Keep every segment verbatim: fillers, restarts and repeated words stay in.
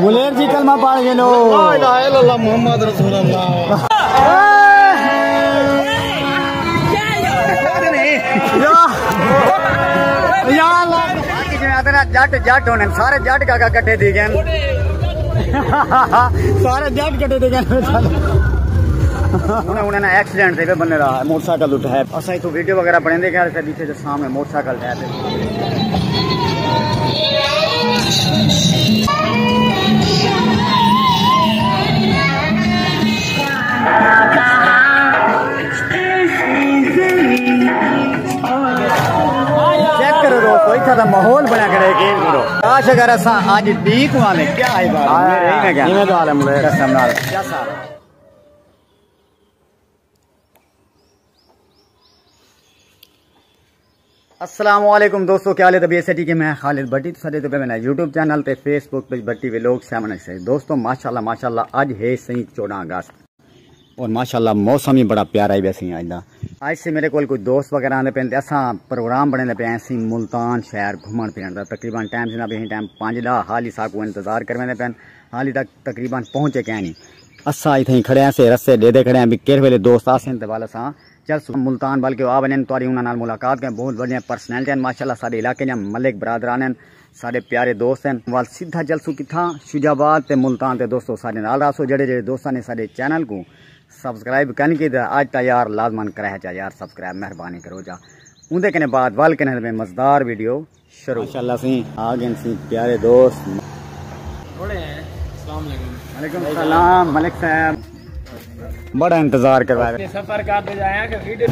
ملیر جی کلمہ پڑھ گئے نو۔ لا الہ الا اللہ محمد رسول اللہ۔ یا، یا اللہ۔ باقی جویں آہدے نا جٹ جٹ ہوندن، سارے جٹ کا کا کٹھے تھی گئے۔ سارے جٹ کٹھے تھی گئے۔ ہن، ہن نا ایکسیڈنٹ تھئے پئے بندے دا، موٹر سائیکل اٹھا ہے۔ اساں اتھوں ویڈیو وغیرہ بݨیندے کہ اتھے ݙٹھے تے سامݨے موٹر سائیکل ٹھہر تے۔ چیک کرو دوستو، اتھاں دا ماحول بݨیا کھڑا ہے، یقین کرو۔ کاش اگر اساں اڄ ڈی کوں آندے، کیا ہی بات ہے، ہاں، میرے ہی میں کیا؟ کیویں دا حال ہے ملیر؟ قسم نال۔ کیا سال ہے؟ السلام علیکم دوستو، کیا حال ہے؟ طبیعت سے ٹھیک ہے؟ میں خالد بھٹی، تساں ݙیہدے پئے میݙا یوٹیوب چینل تے Facebook page Bhatti vlog seven X eight. دوستو ماشاءاللہ، ماشاءاللہ، اڄ ہے سئیں چوݙاں اگست اور ماشاءاللہ موسم ہی بڑا پیارا ہے ویسے اڄ دا۔ اڄ سے میرے کول کوئی دوست وغیرہ آندے پئے تے اساں پروگرام بݨیندے پئے ہیں سئیں ملتان شہر گھمݨ پھرݨ دا۔ تقریباً ٹائم جناب، ہیں ٹائم پنج دا، حالی ساکوں انتظار کرویندے پئے ہیں، حالی تک تقریباً پہنچے کائنی۔ اساں اتھیں کھڑے ہیں سے رستے ݙیہدے کھڑے ہیں بھی کیڑھے ویلے دوست آسن تے ول اساں چلسوں ملتان، بلکہ او آ ونڄن، تہاݙی انہاں نال ملاقات کریں۔ بہت وݙیاں پرسنالٹی ہن ماشاءاللہ، ساݙے علاقے دیاں ملک برادران ہن، ساݙے پیارے دوست ہن۔ ول سدھا چلسوں کتھاں؟ شجاع آباد تے ملتان تے۔ دوستو ساݙے نال رہسو، جیڑھے جیڑھے دوستاں نے ساݙے چینل کوں سبسکرائب کائنی کیتا، اڄ تاں یار لازماً کرے چا یار سبسکرائب، مہربانی کرو جا۔ اوندے کنے بعد ول کنے مزیدار ویڈیو شروع۔ ماشاءاللہ سئیں، آ گئے سئیں پیارے دوست۔ بڑے ہیں۔ السلام علیکم۔ وعلیکم السلام ملک صاحب، بڑا انتظار کروا رہے۔ سفر کر دے جایا کہ ویڈیو۔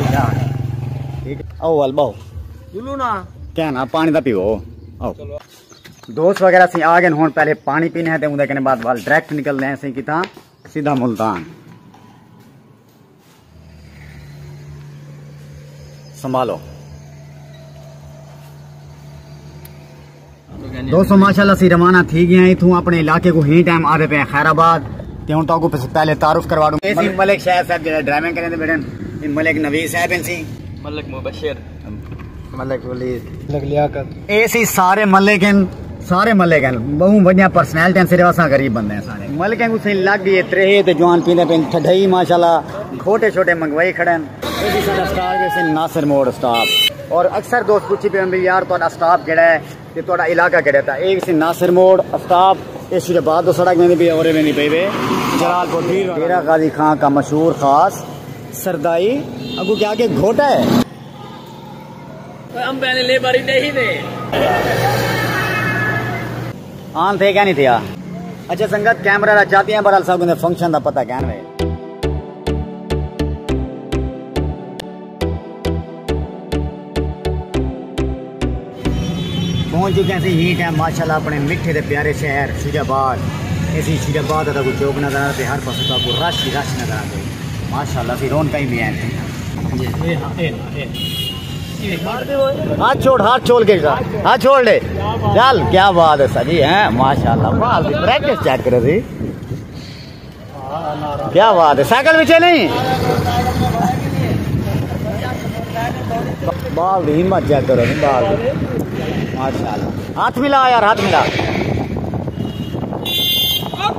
ٹھیک ہے۔ او ول بہو۔ بولو نا۔ کیا نا، پانی دا پیو۔ او۔ چلو۔ دوست وغیرہ سئیں آ گئے، ہن پہلے پانی پینے ہیں تے اوندے کنے بعد ول ڈائریکٹ نکلدے ہیں سئیں کتھاں؟ سدھا ملتان۔ سنبھالو۔ دوستو ماشاءاللہ سئیں روانہ تھی گئے ہیں اتھوں اپݨے علاقے کوں، ہیں ٹائم آندے پئے ہیں خیر آباد۔ تے ہن تہاکوں پس-، پہلے تعارف کروا ݙوں۔ اے سئیں ملک شاہ صاحب جیڑھے ڈرائیونگ کریندے ٻیٹھن، اے ملک نوید صاحب ہن سئیں۔ ملک مبشر۔ ملک ولید۔ ملک لیاقت۔ اے سئیں سارے ملک ہن، سارے ملک ہن۔ ٻہوں وݙیاں پرسنالٹی ہن، صرف اساں غریب بندے ہیں سارے۔ ملکیں کوں سئیں لڳ ڳئی ہے تریہہ تے جوان پیندے پئے ہن ٹھڈئی ماشاءاللہ، گھوٹے شوٹے منگوائی کھڑے ہن۔ اے سئیں ساݙا سٹاپ ہے سئیں ناصر موڑ سٹاپ۔ اور اکثر دوست پچھی پئے ہن بھی یار تہاݙا سٹاپ کیڑھا ہے؟ تے تہاݙا علاقہ کیڑھا؟ تاں اے سئیں ناصر موڑ سٹاپ، اے شجاع آباد توں سڑک ویندی پئی ہے، اورے ویندی پئی وے جلال پور پیر۔ ڈیرہ غازی خان کا مشہور خاص سردائی، اڳوں کیا کہ گھوٹا ہے۔ اوئے امبے نے لیبر ہی ݙیہی دے۔ آن تھئے کیا نہیں تھیا؟ اچھا سنگت، کیمرہ لا چاتی ہیں، بہرحال سب نے فنکشن دا پتہ کین وے۔ پہنچ چکے ہیں سئیں ہیں ٹائم ماشاءاللہ اپݨے مٹھے تے پیارے شہر شجاع آباد۔ اے سئیں شجاع آباد دا کوئی چوک نظر آ رہا تے ہر پاسے تہاکوں رش ہی رش نظر آ رہا۔ ماشاءاللہ سئیں رونقاں ہی بھی ہیں۔ ہاتھ چھوڑ، ہاتھ چھوڑ کے، ہاتھ چھوڑ لے۔ چل، کیا بات ہے سر جی، ہیں ماشاءاللہ، بال دی پریکٹس چیک کرو جی۔ کیا بات ہے، سائیکل وچے نہیں؟ بال دی ہمت چیک کرو جی، بال دی۔ ماشاءاللہ۔ ہاتھ ملا یار، ہاتھ ملا۔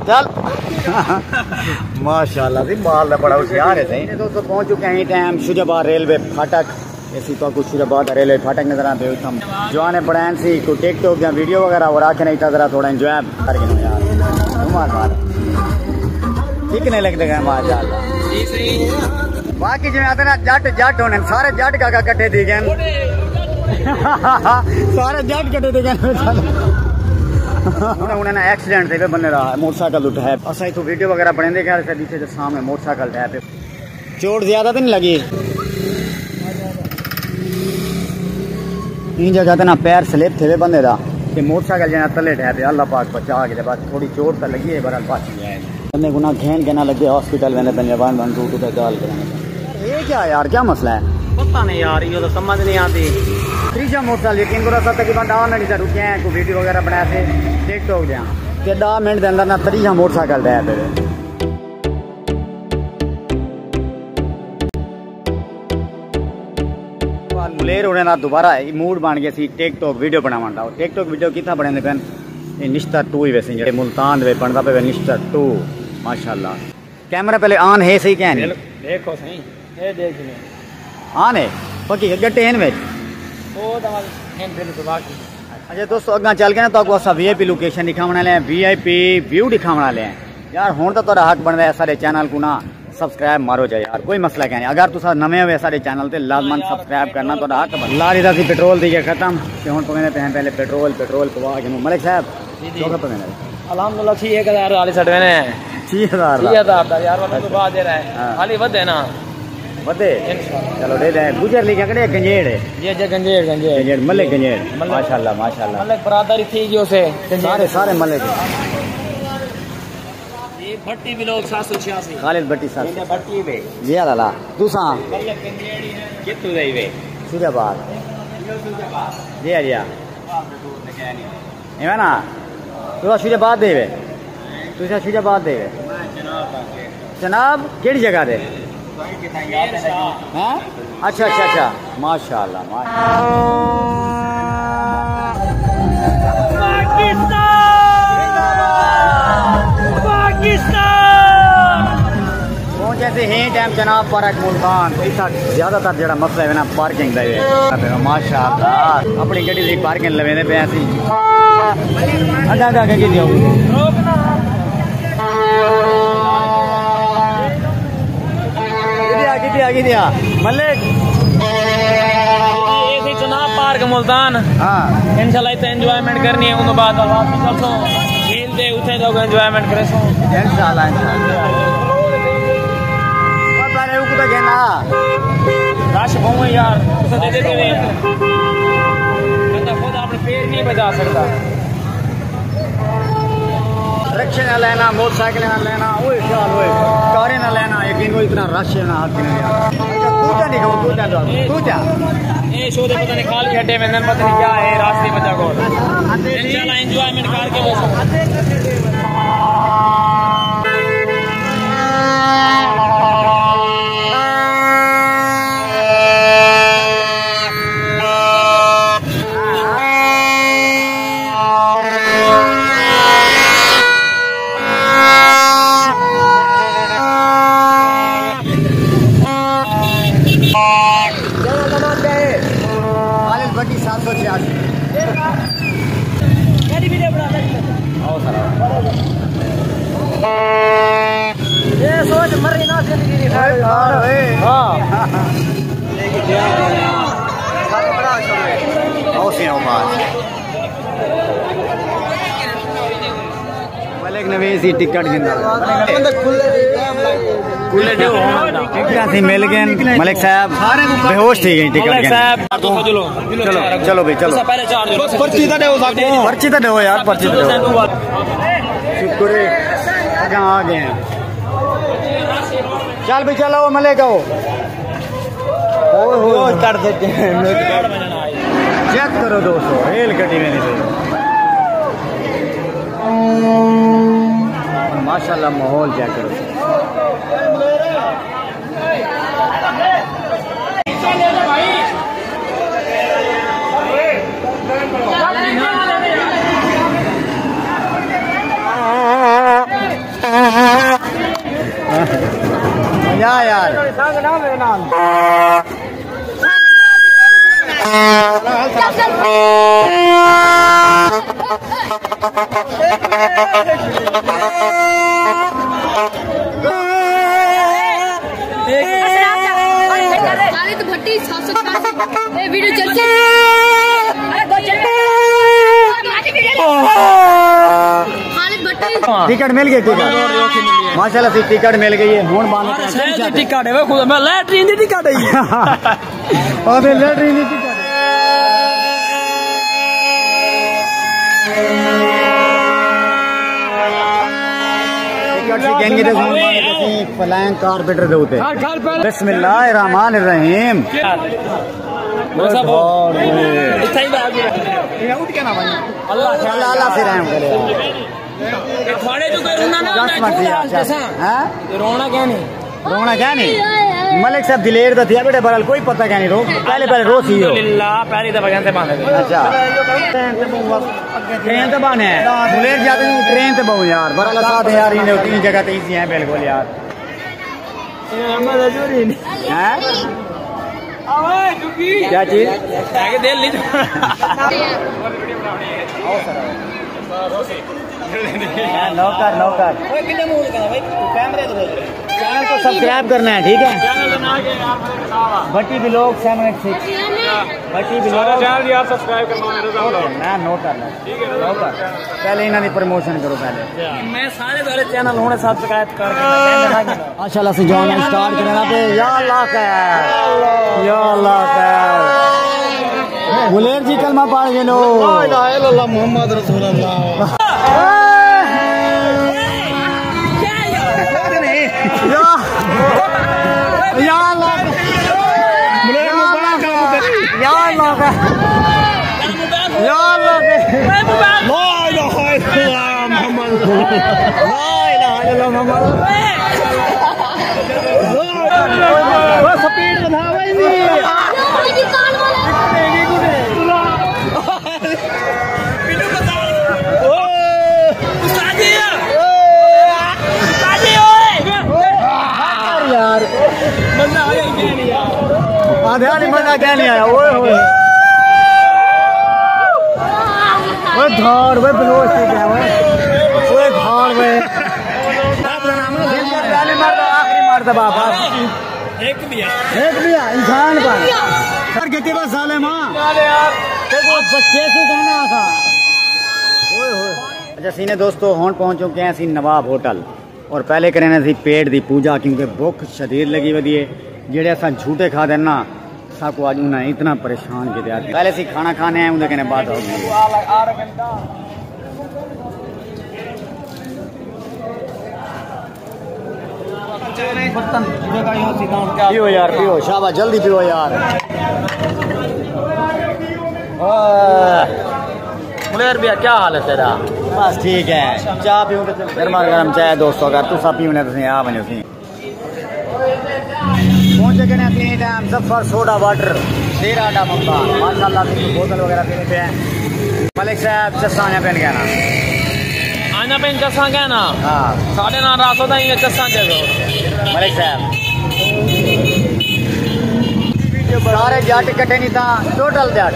چل۔ ماشاءاللہ جی، بال دا بڑا ہوشیار ہے سئیں۔ دوستو، پہنچ چکے ہیں ٹائم شجاع آباد ریلوے پھاٹک۔ اے سئیں تہاکوں شجاع آباد ریلوے پھاٹک نظر آندے ہوئے تھم۔ جوان بݨائن سئیں کوئی ٹک ٹاک یا ویڈیو وغیرہ اور آکھن اتنا ذرا تھوڑا انجوائے کر گھنو یار۔ عمر مار۔ ٹھیک نہیں لڳدے گئے ماشاءاللہ۔ جی سئیں۔ باقی جویں آہدے نا جٹ جٹ ہوندن، سارے جٹ کا کا کٹھے تھی گئے۔ سارے جٹ کٹھے تھی گئے۔ ہݨ، ہݨ نا ایکسیڈنٹ تھئے پئے بندے دا، موٹر سائیکل اٹھائے۔ اساں اتھوں ویڈیو وغیرہ بݨیندے کہ سئیں ݙٹھے تے سامݨے موٹر سائیکل ٹھہر پئے۔ چوٹ زیادہ تے نہیں لڳی؟ ایں جگہ تے نا پیر سلپ تھئے بندے دا، تے موٹر سائیکل جیڑھا تلے ٹھہر پئے، اللہ پاک بچا کے تے بس تھوڑی چوٹ تاں لڳی ہے، بہرحال بچ ڳیا ہے۔ بندے کوں نا گھن کے نا لڳے ہاسپٹل ویندے پئے، ون ون ٹو ٹو تے ڳالھ کریندے پئے۔ اے کیا یار، کیا مسئلہ ہے؟ پتہ نہیں یار، ایہو تاں سمجھ نہیں آندی۔ تریجھا موٹر سائیکل، یقین کرو اساں تقریباً ݙاہ منٹ دا رکے ہیں، کوئی ویڈیو وغیرہ بݨا کے ٹک ٹاک دیاں۔ تے ݙاہ منٹ دے اندر نا تریجھا موٹر سائیکل ٹھہر پئے۔ ملیر ہوݨے نال دوبارہ اے موڈ بݨ ڳیا سئیں ٹک ٹاک ویڈیو بݨاوݨ دا۔ ٹک ٹاک ویڈیو کتھاں بݨیندے پئے ہن؟ اے نشتر ٹو ہی ویسے، جیڑھے ملتان دے وچ بݨدا پئے، نشتر ٹو۔ ماشاءاللہ۔ کیمرہ پہلے آن ہے صحیح کہ نہیں؟ دیکھو صحیح، اے دیکھ لیں۔ آن ہے؟ پکی ڳٹے ہن وچ؟ او تاں ول ہن بالکل باقی۔ اچھا دوستو، اڳاں چل کے نا تہاکوں اساں وی آئی پی لوکیشن ݙکھاوݨ والے ہیں، وی آئی پی ویو ݙکھاوݨ والے ہیں۔ یار، ہݨ تاں تہاݙا حق بݨدا ہے ساݙے چینل کوں نا سبسکرائب مارو جا یار، کوئی مسئلہ کائنی۔ اگر تساں نویں ہوئے ساݙے چینل تے، لازماً سبسکرائب کرݨا تہاݙا حق بݨدا۔ لاری دا سی پٹرول تھی ڳیا ختم، تے ہݨ پوندے پئے ہیں پہلے پٹرول، پٹرول پوا کے ملک صاحب، جی، جی۔ چوکا پوندے ہیں۔ الحمدللہ، چھی ہک ہزار والی سٹ وینے ہیں۔ چھی ہزار دا؟ چھی ہزار دا یار، ورنہ تو بعد دے رہے ہیں۔ ہاں۔ خالی ودے نا۔ ودے؟ انشاءاللہ۔ چلو، ݙے ݙے۔ گجر لکھیا کݙے؟ گنجیڑ ہے؟ جی، جی، گنجیڑ، گنجیڑ۔ گنجیڑ، ملک گنجیڑ۔ ملک۔ ماشاءاللہ، ماشاءاللہ۔ ملک برادری تھی ڳیو سے۔ سارے، سارے ملک۔ یہ بھٹی ولاگ سات سو چھیاسی۔ خالد بھٹی سات سو۔ بھٹی وے۔ جی لالا، تساں؟ کتھوں دے وے؟ شجاع آباد۔ جی، جی۔ ایویں نا؟ تساں شجاع آباد دے وے؟ تساں شجاع آباد دے وے؟ چناب، کیڑھی جگہ دے؟ ہاں؟ اچھا، اچھا، اچھا۔ ماشاءاللہ، ماشاءاللہ۔ پاکستان! پاکستان! پہنچے سی ہیں ٹائم چناب پارک ملتان۔ اتھاں زیادہ تر جڑا مسئلہ ہے نا، پارکنگ دا ہے۔ ماشاءاللہ، اپݨی گݙی دی پارکنگ لویندے پئے سی۔ اڳاں، اڳاں، اڳاں کیتی آؤ؟ کیتی آ، کیتی آ، کیتی آ؟ ملک۔ اے سی چناب پارک ملتان۔ ہاں۔ انشاءاللہ اتھے انجوائمنٹ کرݨی ہے، اوں بعد واپس چلسوں جھیل تے، اتھے جو انجوائمنٹ کریسوں۔ انشاءاللہ، انشاءاللہ۔ پر اوں کوں تاں گھن آ۔ رش بہوں ہے یار، تساں ݙیہدے پئے وے۔ بندہ خود اپݨے پیر نہیں بچا سڳدا۔ رکشے نہ لینا، موٹر سائیکل نہ لینا، اوئے خیال ہوئے، کاریں نہ لینا، یقین کرو اتنا رش ہے نا، ہاتھ نہیں لیا۔ اچھا، تو کیا نہیں کھاؤ، تو کیا دو، تو کیا؟ اے شو دے پتہ نہیں کال گھٹے میں، پتہ نہیں کیا ہے، راستے بچا کو۔ انشاءاللہ انجوائمنٹ کر کے بس۔ خالد بھٹی سات سو چھیاسی۔ یہ سوچ مری نا زندگی دی خیر۔ ہاں۔ ملک نویز ہی ٹکٹ گھندا۔ ٹکٹاں سی مل ڳئن، ملک صاحب بے ہوش تھی ڳئے ٹکٹ ملک گھن۔ صاحب، چلو، چلو بھائی، چلو۔ پرچی تاں ݙیو ساکوں۔ پرچی تاں ݙیو یار، پرچی تاں ݙیو۔ شکر ہے، اڳاں آ ڳئے ہیں۔ چل بھائی، چلو ملک آؤ۔ اوئے ہوئے۔ چیک کرو دوستو، ریل گݙی ویندی پئی۔ ماشاءاللہ، ماحول چیک کرو۔ مزہ آیا یار۔ خالد بھٹی، سات سو چھیاسی۔ اے ویڈیو چل سی۔ خالد بھٹی۔ ٹکٹ مل ڳئی، ٹکٹ۔ ماشاءاللہ سی، ٹکٹ مل ڳئی ہے۔ ہݨ بند شہر دی ٹکٹ ہے، خدا، میں لیٹرین دی ٹکٹ ہے۔ اوندے لیٹرین دی ٹکٹ۔ ٹکٹ سی گھن کے ݙیکھو، فلائنگ کارپیٹر دے اُتے۔ بسم اللہ الرحمن الرحیم۔ اللہ، اللہ سے رحم کرے۔ تھوڑے جو کوئی رونا نہ ہونا، جس مرضی آ جا۔ ہاں؟ رونا کیا نہیں؟ رونا کیا نہیں؟ ملک صاحب دلیر دا تھیا بیٹھے، بہرحال کوئی پتہ کیا نہیں رو، پہلے پہلے رو سی ہو۔ الحمدللہ، پہلی دفعہ جاندے باندے۔ اچھا۔ ٹرین تے بانے ہیں۔ دلیر جاتے ہیں، ٹرین تے بہو یار، بہرحال ساتھ یار، انہیں تین جگہ تے ایزی ہیں بالکل یار۔ ہیں؟ کیا چیز؟ دل نہیں۔ نوکر، نوکر۔ چینل کو سبسکرائب کرنا ہے، ٹھیک ہے؟ Bhatti vlog seven eight six. Bhatti vlog. Channel یار سبسکرائب کرنا ہے، رضا بلاگ۔ میں نوکر۔ نوکر۔ پہلے انہاں دی پروموشن کرو پہلے۔ میں سارے سارے چینل ہن سبسکرائب کر کے ماشاءاللہ سے جان سٹارٹ کرنا پہ۔ یا اللہ خیر، یا اللہ خیر۔ بلیر جی کلمہ پڑھ گئے نو۔ لا الہ الا اللہ محمد رسول اللہ۔ یا، یا اللہ۔ یا اللہ۔ یا اللہ۔ لا الہ الا اللہ محمد۔ لا الہ الا اللہ محمد۔ بس سپیڈ ودھا بھائی۔ استاد جی، استاد جی اوئے۔ یار۔ مزہ آ گیا کہ نہیں یار؟ آدھے آدھے مزہ کیا نہیں آیا؟ اوئے ہوئے۔ اوئے دھاڑ، اوئے بلوچ تھی کیا اوئے؟ اوئے دھاڑ اوئے۔ پہلی مرتبہ، آخری مرتبہ بس۔ ایک بھی ہے۔ ایک بھی ہے، انسان بن۔ سر گھٹی بس ظالم ہاں۔ تے وہ بس کیسے کہنا تھا؟ اوئے ہوئے۔ اچھا سینے دوستو، ہن پہنچ چکے ہیں اسی نواب ہوٹل اور پہلے کرنے سی پیٹ دی پوجا، کیونکہ بھوک شدید لگی ودی ہے۔ جڑے اساں جھوٹے کھا دینا، ساکو اج انہاں اتنا پریشان کیتے۔ پہلے سی کھانا کھانے ہیں، اندے کنے بات ہوگی۔ پیو یار، پیو، شاباش، جلدی پیو یار۔ واہ۔ ملیر بھیا، کیا حال ہے تیرا؟ بس ٹھیک ہے، چاہ پیوں تے چل۔ گرما گرم چاہ دوستو، اگر تساں پیونے تساں آ ونجو سی۔ پہنچ گئے ہیں تین ٹائم ظفر سوڈا واٹر، شیر آٹا ممتاز۔ ماشاءاللہ، تین بوتل وغیرہ پینے پہ ہیں۔ ملک صاحب، چساں آیا پہن گیا نا؟ آنا پہن چساں کیا نا؟ ہاں۔ ساڑھے نہ رات ہوتا ہی ہے، چساں دے دو۔ ملک صاحب۔ سارے جٹ کٹے نہیں تھا، ٹوٹل جٹ۔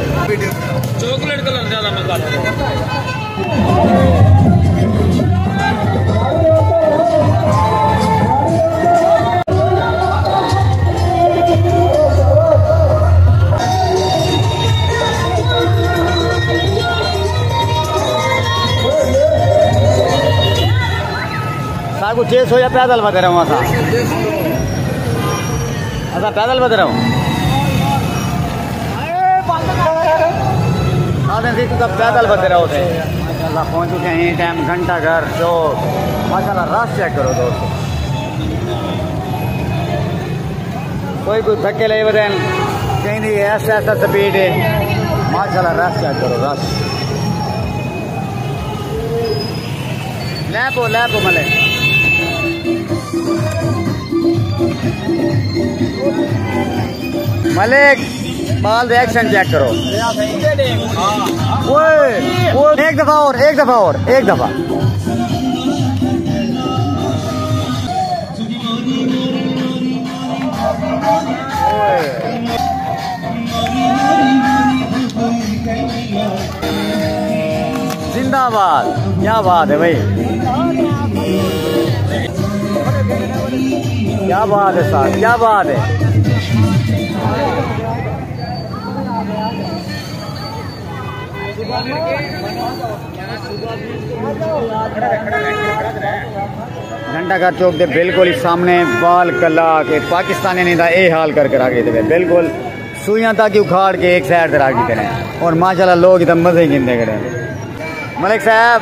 چاکلیٹ کلر زیادہ مزہ آتا ہے۔ ساکو چھ سو یا پیدل ودے رہوں اساں۔ اساں پیدل ودے رہوں۔ آدھے سی تو پیدل ودے رہو تھے۔ ماشاءاللہ پہنچ چکے ہیں ٹائم گھنٹہ گھر چوک۔ ماشاءاللہ رش چیک کرو دوستو۔ کوئی کوئی دھکے لے ودن، کہیں دی ایسا ایسا سپیڈ ہے۔ ماشاءاللہ رش چیک کرو، رش۔ لے پو، لے پو ملک۔ ملک، بال دے ایکشن چیک کرو۔ اوئے، اوئے، ایک دفعہ اور، ایک دفعہ اور، ایک دفعہ۔ زندہ باد، کیا بات ہے بھائی، کیا بات ہے صاحب، کیا بات ہے۔ گھنٹہ گھر چوک دے بالکل ہی سامنے بال کلا کے پاکستانی نے دا اے حال کر کے رکھ دیتے پئے، بالکل سوئیاں تک اکھاڑ کے ایک سائیڈ تے رکھ دیتے ہیں، اور ماشاءاللہ لوگ ادھر مزے گھندے کھڑے ہیں۔ ملک صاحب،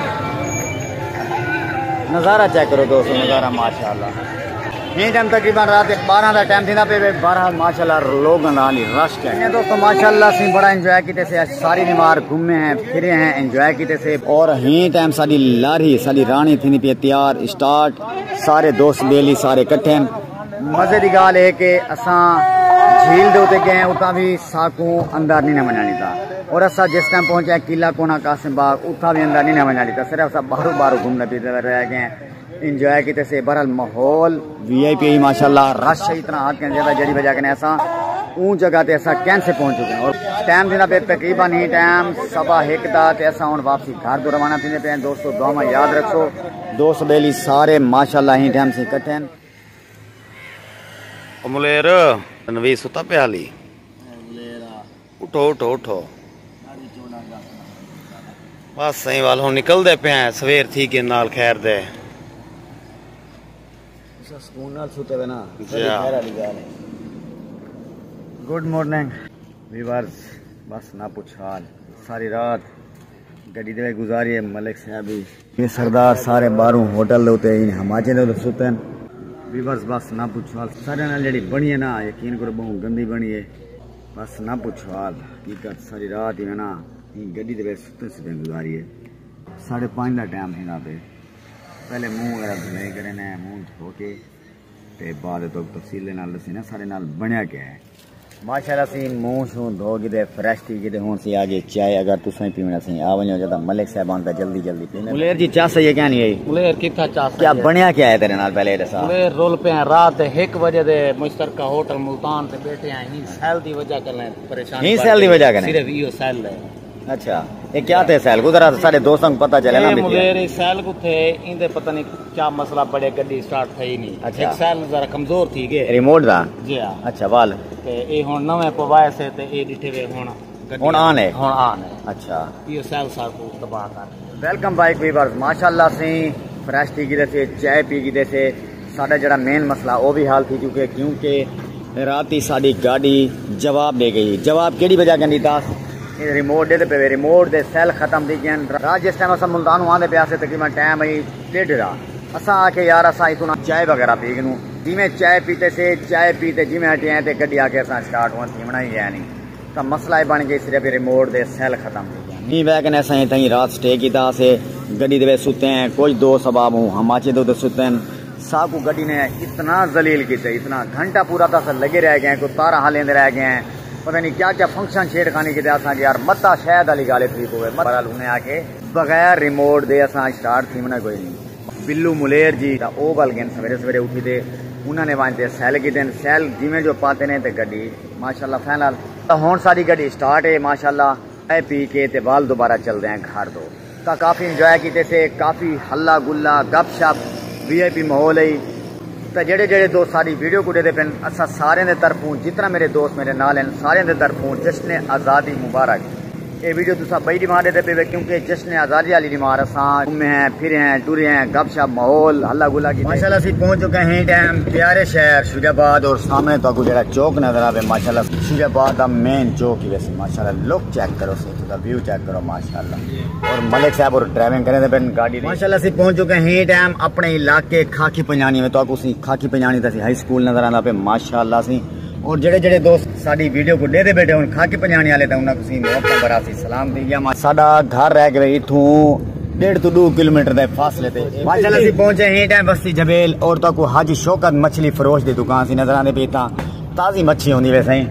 نظارہ چیک کرو دوستو، نظارہ ماشاءاللہ۔ ہیں ٹائم تقریباً رات دے بارہ دا ٹائم تھیندا پئے، بارہ ماشاءاللہ لوگاں دا حالی رش ہے۔ ہیں دوستو ماشاءاللہ سی بڑا انجوائے کیتے سے، ساری نمار گھومے ہیں، پھرے ہیں، انجوائے کیتے سے۔ اور ہیں ٹائم ساڈی لاری، ساڈی رانی تھیندی پئی ہے تیار، سٹارٹ، سارے دوست بیلی سارے اکٹھے ہیں۔ مزے دی ڳالھ ہے کہ اساں جھیل دے اتے ڳئے ہیں، اتاں بھی ساکوں اندر نہیں نہ ونڄݨ ݙتا۔ اور اساں جس ٹائم پہنچے ہیں قلعہ کونا قاسم باغ، اتاں بھی اندر نہیں نہ ونڄݨ ݙتا، صرف اساں باہروں باہروں گھومدے پھردے رہ ڳئے ہیں، انجوائے کیتے سے۔ بہرحال ماحول وی آئی پی ماشاءاللہ، رش ہے اتنا حد کنے زیادہ، جیڑھی وجہ کنے اساں اون جگہ تے اساں کین سے پہنچ چکے ہیں۔ اور ٹائم تھیندا پئے تقریباً ہی ٹائم سوا ہک دا، تے اساں ہݨ واپسی گھر دو روانہ تھیندے پئے ہیں۔ دوستو، دعاواں یاد رکھو، دوست بیلی سارے ماشاءاللہ ہی ٹائم سے اکٹھے ہیں۔ او ملیر، تنویر ستا پیا ہلی؟ اٹھو، اٹھو، اٹھو۔ بس سائیں وال ہن نکلدے پئے ہیں، سویر تھی کے نال خیر دے۔ اساں سکون نال ستے وے نا، جی ساری ہاں۔ خیر والی ڳالھ ہے۔ گڈ مارننگ ویورز، بس نہ پچھ حال، ساری رات گڈی دے گزاری ہے ملک صاحب ہی۔ یہ سردار سارے باہروں ہوٹل دے اتے ان ہماچے دے اتے ستے ہیں۔ ویورز، بس نہ پچھ حال، سارے نال جڑی بنی ہے نا، یقین کرو بہوں گندی بنی ہے۔ بس نہ پچھ حال، حقیقت ساری رات ہی ہے نا، این گڈی دے وچ ستے ستے گزاری ہے۔ ساڑھے پانچ دا ٹائم تھیندا پئے۔ پہلے منہ وغیرہ دھلے کرے نے، منہ دھو کے تے بعد تو تفصیل دے نال دسی نا ساڑھے نال بنیا کیا ہے۔ ماشاءاللہ سی منہ شوں دھو گدے، فریش تھی گدے، ہن سی آ گئے چائے۔ اگر تساں ہی پیوݨا سی آ ونجو، جدا ملک صاحب آندا جلدی جلدی پینے۔ ملیر جی، چا سہی ہے کیا نہیں ہے؟ ملیر کتھا چا سہی کیا ہے؟ بنیا کیا ہے تیرے نال پہلے یہ دسا؟ ملیر رول پہ ہیں، رات دے ہک بجے دے مشترکہ ہوٹل ملتان تے بیٹھے ہیں، ہی سیل دی وجہ کر لیں پریشان ہی کر سیل دی کے۔ وجہ کر لیں۔ صرف ایو سیل ہے۔ اچھا، یہ کیا تھے سیل کو؟ ذرا سارے دوستاں کو پتہ چلے نا اے بھی۔ ملیر اے سیل کو تھے، ایندے پتہ نہیں کیا مسئلہ بڑے گڈی سٹارٹ تھئی نہیں۔ اچھا۔ ایک سیل ذرا کمزور تھی گئے۔ ریموٹ دا؟ جی ہاں۔ اچھا، وال۔ تے اے ہن نویں پوائے سے تے اے ڈٹھے وے ہن گڈی ہن آن ہے؟ ہن آن ہے۔ اچھا۔ ایو سیل سار کو تباہ کر۔ ویلکم بیک ویورز، ماشاءاللہ سی فریش تھی گئے سے، چائے پی گئے سے۔ ساڈا جڑا مین مسئلہ او بھی حل تھی چکے، کیونکہ راتی ساڈی گاڈی جواب ڈے گئی۔ جواب کیڑی وجہ کن ڈتا؟ اے ریموٹ ڈے تے پے، ریموٹ دے سیل ختم تھی گئے۔ رات جس ٹائم اساں ملتان آندے پیا سے، تقریباً ٹائم ہئی ڈیڈھ دا۔ اساں آکھے یار اساں اتنا چائے وغیرہ پی گنوں۔ جیویں چائے پیتے سے، چائے پیتے جیویں ہٹے ہیں تے گڈی آکھے اساں سٹارٹ ہون تھیونا ہی ہے نہیں۔ تاں مسئلہ اے بݨ ڳئے صرف ریموٹ دے سیل ختم تھی ڳئے۔ ایں وجہ کنے اساں اتھائیں رات سٹے کیتا ہاسے، گݙی دے وچ ستے ہیں۔ کچھ دوست احباب ہوں ہماچے دے اتے ستے ہیں۔ ساکوں گݙی نے اتنا ذلیل کیتے، اتنا گھنٹہ پورا تاں اساں لڳے رہ ڳئے ہیں، کوئی تاراں ہلیندے رہ ڳئے ہیں، پتہ نہیں کیا کیا فنکشن چھیڑ خانی کیتے۔ اساں کہ یار متاں شاید والی ڳالھ تھی پوے، بہرحال انہیں آ کے بغیر ریموٹ دے اساں سٹارٹ تھیوݨا کوئی نہیں۔ بلو ملیر جی تاں او ول ڳئن سویرے سویرے اٹھی تے انہاں نے ونڄ تے سیل کیتے ہن۔ سیل جیویں جو پاتے نے تے گݙی ماشاءاللہ فائنل۔ تاں ہݨ ساݙی گݙی سٹارٹ ہے ماشاءاللہ۔ اے پی کے تے ول دوبارہ چلدے ہیں گھر دو۔ تاں کافی انجوائے کیتے سے، کافی ہلا گلا، گپ شپ، وی آئی پی ماحول ہے۔ تاں جڑے جڑے دوست ساݙی ویڈیو کوں ݙیہدے پن، اساں سارے دے طرفوں، جتنا میرے دوست میرے نال ہیں، سارے دے طرفوں جشن آزادی مبارک۔ اے ویڈیو تساں ٻئی ݙیہاڑ ݙیہدے پئے وے، کیونکہ جشن آزادی والی ݙیہاڑ اساں گھمے ہیں، پھرے ہیں، ٹرے ہیں، گپ شپ، ماحول، ہلا گلا کیتے۔ ماشاءاللہ اسی پہنچ چکے ہیں ٹائم پیارے شہر شجاع آباد، اور سامنے تہاکوں جڑا چوک نظر آوے، ماشاءاللہ شجاع آباد دا مین چوک ہی ویسے۔ ماشاءاللہ لک چیک کرو، سی دا ویو چیک کرو، ماشاءاللہ۔ اور ملک صاحب اور ڈرائیونگ کریندے پن گاڑی دی۔ ماشاءاللہ اسی پہنچ چکے ہیں ٹائم اپنے علاقے کھاکی پنجانی میں، تہاکوں سی کھاکی پنجانی دا سی ہائی سکول نظر آندا پئے، ماشاءاللہ سی۔ اور جڑے جڑے دوست ساݙی ویڈیو کوں ݙیہدے ٻیٹھے ہن کھاکی پنجانی والے، تاں انہاں کوں سی محبت بھرا سی سلام ݙیندے ہیں۔ ساݙا گھر رہ ڳئے اتھوں ݙیڈھ توں ݙو کلومیٹر دے فاصلے تے۔ ماشاءاللہ سی پہنچے ہیں ٹائم بستی جبیل، اور تہاکوں حاجی شوکت مچھلی فروش دی دکان سی نظر آندی پئی، اتھاں تازی مچھی ہوندی ویسے۔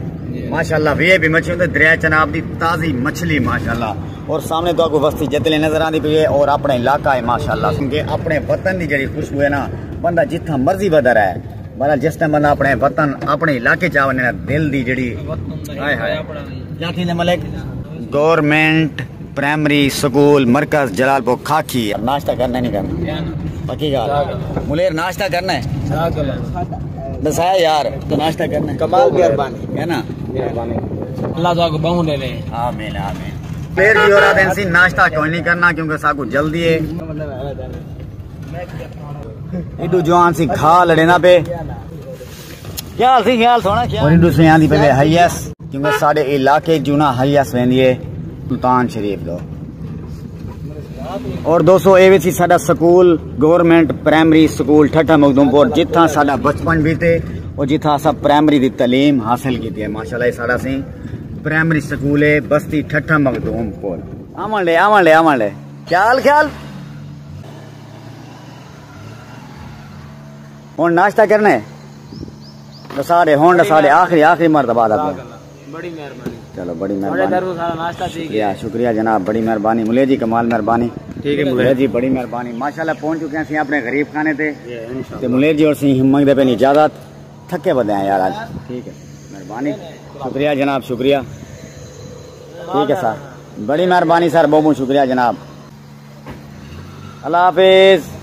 ماشاءاللہ وی آئی پی مچھی ہوندی، دریا چناب دی تازی مچھلی ماشاءاللہ۔ اور سامنے تہاکوں بستی جتلے نظر آندی پئی ہے، اور اپݨا علاقہ ہے ماشاءاللہ، کیونکہ اپݨے وطن دی جڑی خوشبو ہے نا، بندہ جتھاں مرضی ودھا رہے۔ بہرحال جس ٹائم بندہ اپݨے وطن، اپݨے علاقے چ آ ونڄے نا، دل دی جڑی، ہائے ہائے۔ کیا تھیندے ملک؟ گورنمنٹ پرائمری سکول مرکز جلال پور کھاکی۔ ناشتہ کرنا نہیں کرنا؟ پکی ڳالھ۔ ملیر ناشتہ کرنا ہے؟ ݙسایا یار، تو ناشتہ کرنا ہے؟ کمال مہربانی۔ ہے نا؟ اللہ تہاکوں ٻہوں ݙیوے۔ آمین، آمین۔ ملیر جی ہور آہدن سی ناشتہ کوئی نہیں کرنا کیونکہ ساکوں جلدی ہے۔ ایڈو جوان سی کھا لڑینا پے۔ کیا حال سی؟ کیا حال سونا؟ کیا اور ایڈو سے آندی پے ہائی ایس، کیونکہ ساڈے علاقے جو نا ہائی ایس ویندی ہے ملتان شریف دو۔ اور دوستو، اے وی سی ساڈا school, government primary school Thatta Makhdoom پور، جتھاں ساڈا بچپن بیتے اور جتھاں اساں پرائمری دی تعلیم حاصل کیتی ہے۔ ماشاءاللہ، اے ساڈا سی پرائمری سکول ہے، بستی ٹھٹھہ مخدوم پور۔ آون لے، آون لے، آون لے۔ کیا حال، کیا حال؟ ہن ناشتہ کرنا ہے؟ ساڈے ہونڈ ساڈے آخری آخری مرتبہ دا پیا۔ بڑی مہربانی۔ چلو، بڑی مہربانی۔ سارا ناشتہ ٹھیک ہے۔ شکریہ، شکریہ جناب، بڑی مہربانی۔ ملیر جی، کمال مہربانی۔ ٹھیک ہے ملیر۔ ملیر جی، بڑی مہربانی۔ ماشاءاللہ پہنچ چکے ہیں اپنے غریب خانے تے۔ تے ملیر جی اور سی منگدے پہ اجازت۔ تھکے ودے ہیں یار اج۔ ٹھیک ہے۔ مہربانی۔ شکریہ جناب، شکریہ۔ ٹھیک ہے سر۔ بڑی مہربانی سر، بہت بہت شکریہ جناب۔ اللہ حافظ۔